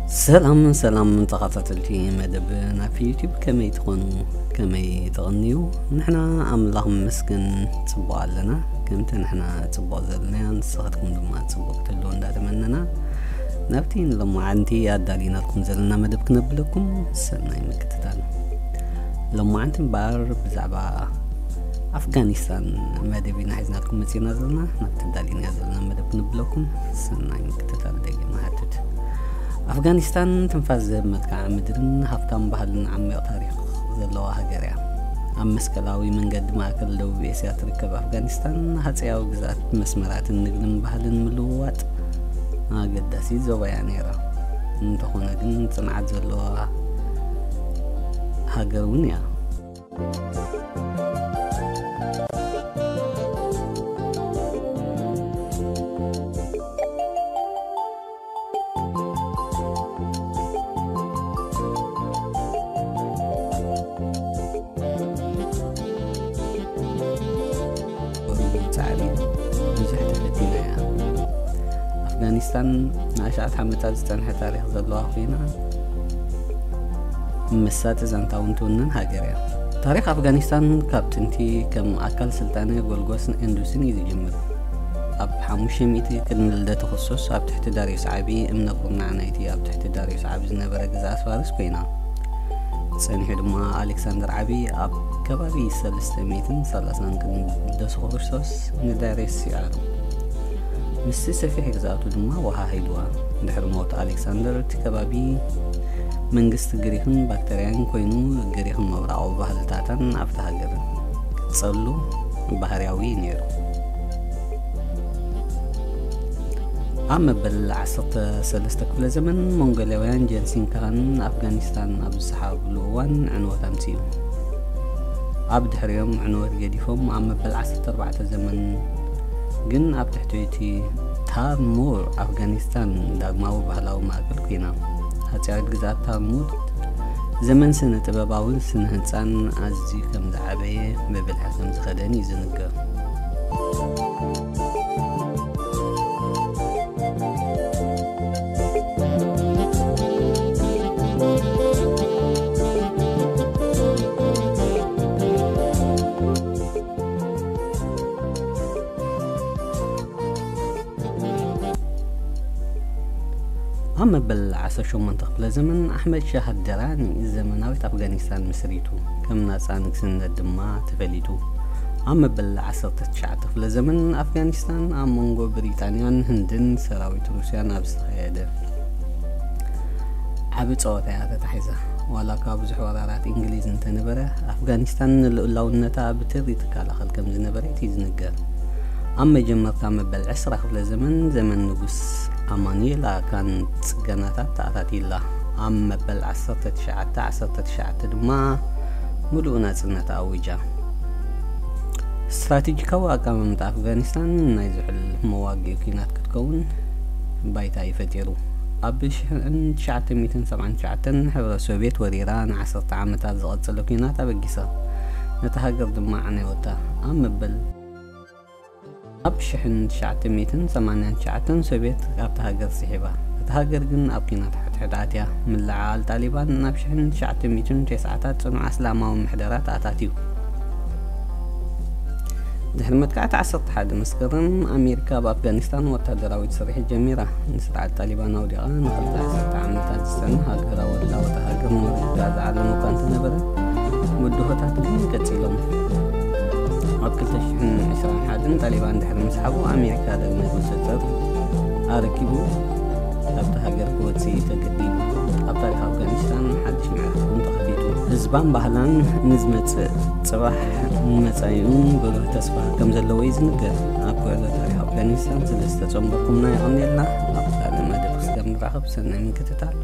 ሰላም ሰላም ተኸታተልቲ መደብ ናብ ዩቲዩብ፣ ከመይ ትኾኑ? ከመይ ተቐንዩ? ንሕና ኣምላኽ መስገን ጽቡቕ ኣለና። ከምቲ ንሕና ጽቡቕ ዘለናዮ ንስኻትኩም ድማ ጽቡቕ ክትህልዉ እንዳተመነና፣ ናብቲ ንሎማዓንቲ ኣዳሊናልኩም ዘለና መደብ ክነብለኩም ሰናይ ምክትታል። ሎማዓንቲ እምበኣር ብዛዕባ ኣፍጋኒስታን መደብ ኢና ሒዝናልኩም መጺእና ዘለና። ናብቲ ኣዳሊናዮ ዘለና መደብ ክንብለኩም ሰናይ ምክትታል ደጊመ እሓትት። ኣፍጋኒስታን ትንፋስ ዝህብ መልክዓ ምድርን ሃብታም ባህልን ዓሚቕ ታሪኽ ዘለዋ ሃገር እያ። ኣብ መስቀላዊ መንገዲ ማእከል ደቡብ ኤስያ ትርከብ ኣፍጋኒስታን፣ ሃጸያዊ ግዝኣት መስመራትን ንግድን ባህልን ምልውዋጥ ኣገዳሲት ዞባ እያ ነይራ። እንተኾነ ግን ጽንዓት ዘለዋ ሃገር እውን እያ። ጻዕሪ ብዙሕ ተፈቲና እያ። ኣፍጋኒስታን ንኣሽዓት ዓመታት ዝጸንሐ ታሪኽ ዘለዋ ኮይና፣ መሳጢ ዛንታ እውን ትውንን ሃገር እያ። ታሪኽ ኣፍጋኒስታን ካብ ጥንቲ ከም ኣካል ስልጣነ ጎልጎስን ኤንዱስን እዩ ዝጅምር። ኣብ ሓሙሽተ ሚእቲ ቅድሚ ልደተ ክርስቶስ ኣብ ትሕቲ ዳርዮስ ዓቢ እምነ ኩርናዕ ናይቲ ኣብ ትሕቲ ዳርዮስ ዓቢ ዝነበረ ግዝኣት ፋርስ ኮይና። ጸኒሑ ድማ ኣሌክሳንደር ዓቢ ኣብ ከባቢ ሰለስተ ሚእትን ሰላሳን ቅድሚ ልደተ ክርስቶስ ንዳርዮስ ይኣሩ። ምስቲ ሰፊሕ ግዝኣቱ ድማ ወሃሂድዋ። ድሕሪ ሞት ኣሌክሳንደር እቲ ከባቢ መንግስቲ ግሪኽን ባክተርያን ኮይኑ፣ ግሪኽን ምብራቓዊ ባህልታታን ኣብታ ሃገር ክጸሉ ባህርያዊ እዩ ነይሩ። ኣብ መበል ዓሰርተ ሰለስተ ክፍለ ዘመን ሞንጎልያውያን ጀንሲን ካሃን ኣፍጋኒስታን ኣብ ዝሰሓብሉ እዋን ዕንወት ኣምጽኡ። ኣብ ድሕሪኦም ዕንወት ገዲፎም ኣብ መበል ዓሰርተ ኣርባዕተ ዘመን ግን ኣብ ትሕቲ እቲ ታርሙር ኣፍጋኒስታን ዳግማዊ ባህላዊ ማእከል ኮይና። ሃጸያዊት ግዝኣት ታርሙር ዘመን ስነ ጥበባውን ስነ ህንጻን ኣዝዩ ከም ዝዓበየ ብብዝሒ ከም ዝኸደን እዩ ዝንገር። ኣብ መበል ዓሰርተ ሸሞንተ ክፍለ ዘመን ኣሕመድ ሻህ ደራኒ ዘመናዊት ኣፍጋኒስታን መስሪቱ ከም ናጻ ንግስነት ድማ ተፈሊጡ። ኣብ መበል ዓሰርተ ትሽዓተ ክፍለ ዘመን ኣፍጋኒስታን ኣብ መንጎ ብሪጣንያን ህንድን ሰራዊት ሩስያን ኣብ ዝተኻየደ ዓቢ ጸወታ እያ ተታሒዛ። ዋላ እኳ ብዙሕ ወራራት እንግሊዝ እንተነበረ፣ ኣፍጋኒስታን ንልኡላውነታ ብትሪ ትከላኸል ከም ዝነበረት እዩ ዝንገር። ኣብ መጀመርታ መበል ዕስራ ክፍለ ዘመን፣ ዘመን ንጉስ ኣማኑኤል ኣካን ጽገናታት ተኣታትዩላ። ኣብ መበል ዓሰርተ ትሽዓተ ዓሰርተ ትሽዓተ ድማ ምሉእ ናጽነታ ኣዊጃ። ስትራቴጂካዊ ኣቀማምጣ ኣፍጋኒስታን ናይ ዝሑል መዋግኢ ኲናት ክትከውን ባይታ እዩ ፈጢሩ። ኣብ ሽሕን ትሽዓተ ሚእትን ሰብዓን ትሽዓተን ሕብረት ሶቭየት ወሪራ ንዓሰርተ ዓመታት ዝቐጸለ ኲናት ኣበጊሳ። ነታ ሃገር ድማ ዓነወታ። ኣብ መበል ኣብ ሽሕን ትሽዓተ ሚእትን ሰማንያን ትሽዓተን ሶቭየት ካብታ ሃገር ስሒባ። እታ ሃገር ግን ኣብ ኲናት ሓድሕድ ኣትያ። ምልዕዓል ጣሊባን ናብ ሽሕን ትሽዓተ ሚእትን ተስዓታት ጽኑዕ ኣስላማዊ ምሕደራት ኣታትዩ። ድሕሪ መጥቃዕቲ ዓሰርተ ሓደ መስከረም፣ ኣሜሪካ ኣብ ኣፍጋኒስታን ወታደራዊት ስርሒት ጀሚራ። ንስርዓት ጣሊባን ኣውዲቓ ንኽልተ ዓሰርተ ዓመታት ዝጸንሕ ሃገራዊ ህላወ እታ ሃገር ንምርግጋጽ ዝዓለመ እኳ እንተነበረ፣ ብድሆታት ግን ቀጺሎም። ኣብ ክልተ ሽሕን ዕስራን ሓደን ጣሊባን ድሕሪ ምስሓቡ፣ ኣሜሪካ ዳግማይ ቁጽጽር ኣረኪቡ፣ ካብታ ሃገር ክወጽእ እዩ ተገዲዱ። ኣብ ታሪኽ ኣፍጋኒስታን ሓድሽ ምዕራፍ እውን ተኸፊቱ። ህዝባን ባህላን ንዝመጽእ ጽባሕ ንመጻኢኡን ብሩህ ተስፋ ከም ዘለዎ እዩ ዝንገር። ኣብ ጉዕዞ ታሪኽ ኣፍጋኒስታን ስለ ዝተጸንበርኩምና የቐንየልና። ኣብ ካልእ መደብ ክሳብ ንራኸብ ሰናይ ምክትታል።